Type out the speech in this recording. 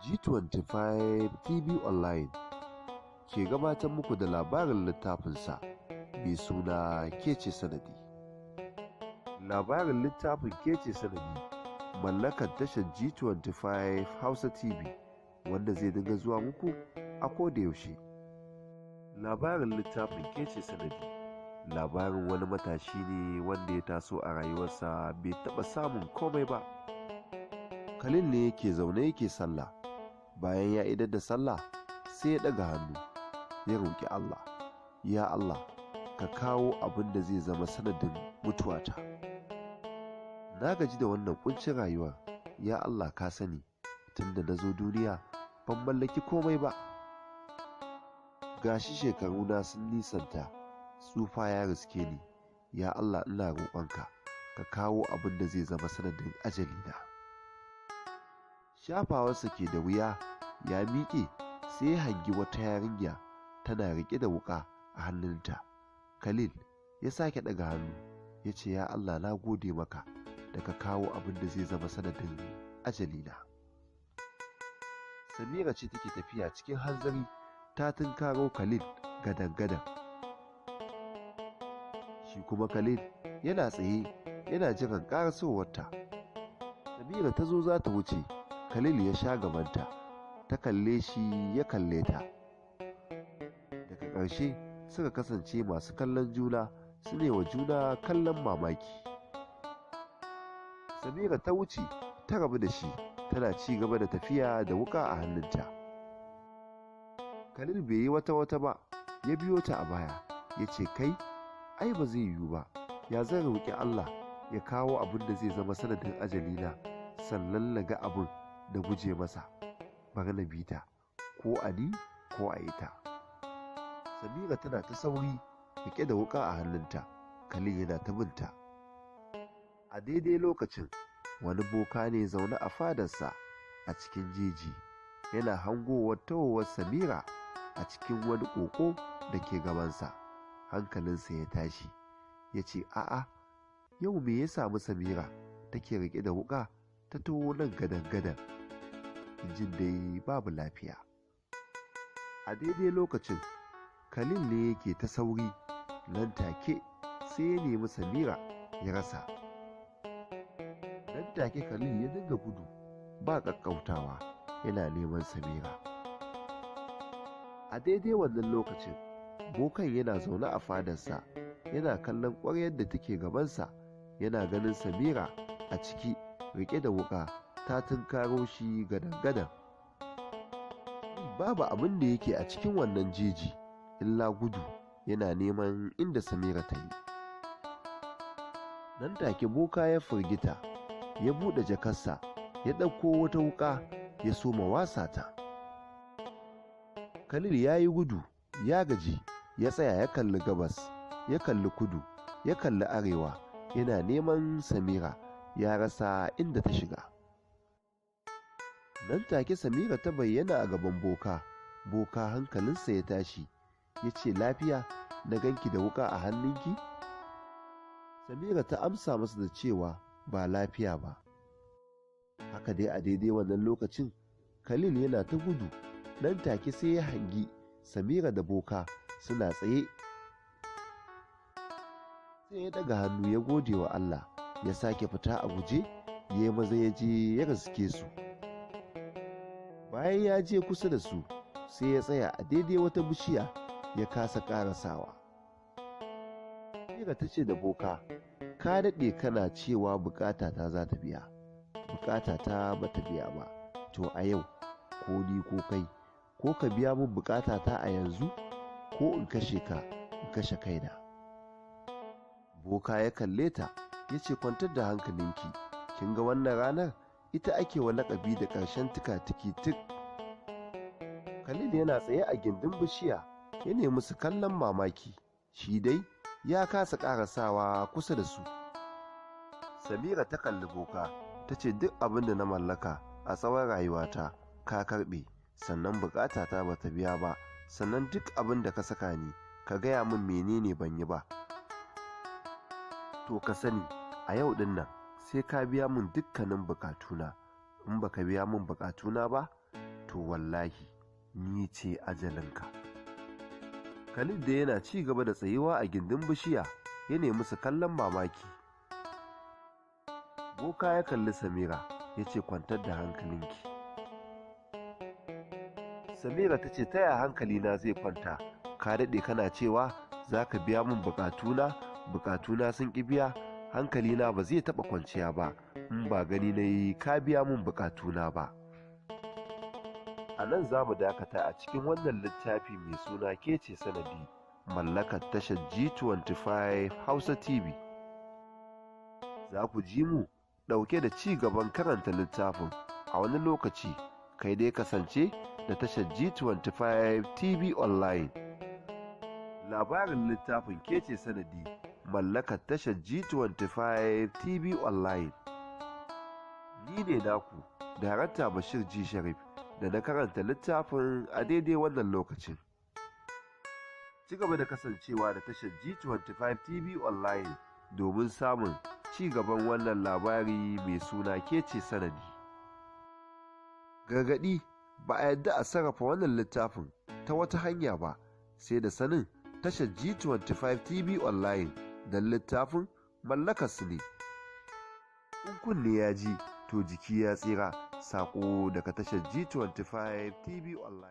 G25 TV Online ke gabatar muku da labarin littafinsa mai suna Kece Sanadi. Labarin littafin Kece Sanadi mallakar tashar G25 Hausa TV wanda zai dinga zuwa muku a koda yaushe. Labarin littafin Kece Sanadi labarin wani matashi ne wanda ya taso a rayuwarsa bai taɓa samun komai ba. Khalil ne yake zaune yake sallah. Bayan ya idar da sallah sai ya ɗaga hannu ya roƙi Allah, ya Allah ka kawo abin da zai zama sanadin mutuwata. Na gaji da wannan ƙuncin rayuwar, ya Allah ka sani tunda na zo duniya ban mallaki komai ba. Gashi shekaruna sun nisanta, tsufa ya riske ni, ya Allah ina roƙonka ka kawo abin da zai zama sanadin ajalina. Shafawarsa ke da wuya ya miƙe sai ya hangi wata yarinya tana riƙe da wuƙa a hannunta. Khalil ya sake ɗaga hannu ya ce, ya Allah na gode maka da ka kawo abin da zai zama sanadin ajalina. Samira ce take tafiya cikin hanzari ta tunkaro Khalil gadan-gadan. Shi kuma Khalil yana tsaye yana jiran ƙarasowarta. Samira ta zo za ta wuce, Khalil ya sha gabanta, ta kalle shi ya kalle ta. Daga ƙarshe suka kasance masu kallon juna, su ne wa juna kallon mamaki. Samira ta wuce ta rabu da shi, tana ci gaba da tafiya da wuƙa a hannunta. Khalil bai yi wata wata ba, ya biyo ta a baya, ya ce kai, ai ba zai yiwu ba, ya zan roƙi Allah ya kawo abin da zai zama sanadin ajalina, sannan na ga abin da guje masa, bari na bi ta, ko a ni ko a ita. Samira tana ta sauri riƙe da wuƙa a hannunta, Khalil yana ta binta. A daidai lokacin wani boka ne zaune a fadarsa a cikin jeji, yana hangowar tahowar Samira a cikin wani ƙoƙo da ke gabansa. Hankalinsa ya tashi, ya ce a'a, yau me ya samu Samira take riƙe da wuƙa ta taho nan gadan-gadan, jin dai babu lafiya. A daidai lokacin Khalil ne yake ta sauri, nan take sai ya nemi Samira ya rasa. Nan take Khalil ya dinga gudu ba ƙaƙƙautawa yana neman Samira. A daidai wannan lokacin bokan yana zaune a fadarsa yana kallon ƙwaryar da take gabansa, yana ganin Samira a ciki riƙe da wuƙa ta tunkaro shi gadan-gadan. Babu abin da yake a cikin wannan jeji illa gudu yana neman inda Samira ta yi. Nan take boka ya firgita, ya buɗe jakarsa, ya ɗauko wata wuƙa ya soma wasa ta. Khalil ya yi gudu, ya gaji, ya tsaya ya kalli gabas, ya kalli kudu, ya kalli arewa, yana neman Samira, ya rasa inda ta shiga. Nan take Samira ta bayyana a gaban boka. Boka hankalinsa ya tashi, ya ce lafiya na ganki da wuƙa a hannunki? Samira ta amsa masa da cewa ba lafiya ba. Haka dai a daidai wannan lokacin Khalil yana ta gudu, nan take sai ya hangi Samira da boka suna tsaye. Sai ya daga hannu ya gode wa Allah, ya sake fita a guje, ya yi maza ya je ya riske su. Bayan ya je kusa da su, sai ya tsaya a daidai wata bishiya ya kasa ƙarasawa. Samira ta ce da boka, ka daɗe kana cewa bukata ta za ta biya, bukata ta ba ta biya ba, to a yau ko ni ko kai, ko ka biya min bukata ta a yanzu, ko in kashe ka, in kashe kaina. Boka ya kalle ta, ya ce kwantar da hankalinki, kin ga wannan ranar ita ake wa laƙabi da ƙarshen tika-tiki tik. Khalil yana tsaye a gindin bishiya, ya nemi su kallon mamaki, shi dai ya kasa ƙarasawa kusa da su. Samira ta kalli boka, ta ce duk abin da na mallaka a tsawon rayuwata ka karɓe, sannan bukatata ba ta biya ba, sannan duk abin da ka saka ni Ka gaya min menene ban yi ba. To ka sani, a yau ɗin nan sai ka biya min dukkanin bukatuna. In baka biya min bukatuna ba, to wallahi ni ce ajalinka. Khalid da yana ci gaba da tsayuwa a gindin bishiya, ya nemi su kallon mamaki. Boka ya kalli Samira ya ce, "Kwantar da hankalinki." Samira ta ce, "Ta ya hankalina zai kwanta? Ka daɗe kana cewa za ka biya min bukatuna, bukatuna sun ƙi biya. Hankalina ba zai taɓa kwanciya ba in ba gani na yi ka biya min bukatuna ba." A nan za mu dakata a cikin wannan littafi mai suna Kece Sanadi, mallakar tashar G25 Hausa TV. Za ku ji mu ɗauke da ci gaban karanta littafin a wani lokaci. Kai dai kasance da tashar G25 TV Online. Labarin littafin Kece Sanadi, mallakar tashar G25 TV Online. Ni ne naku, Darakta Bashir G Sharif, da na karanta littafin a daidai wannan lokacin. Ci gaba da kasancewa da tashar G25 TV Online domin samun ci gaban wannan labari mai suna Kece Sanadi. Gargaɗi: ba a yadda a sarrafa wannan littafin ta wata hanya ba sai da sanin tashar G25 TV Online, don littafin mallakarsu ne. In kunne ya ji, to jiki ya tsira. Saƙo daga tashar G25 TV Online.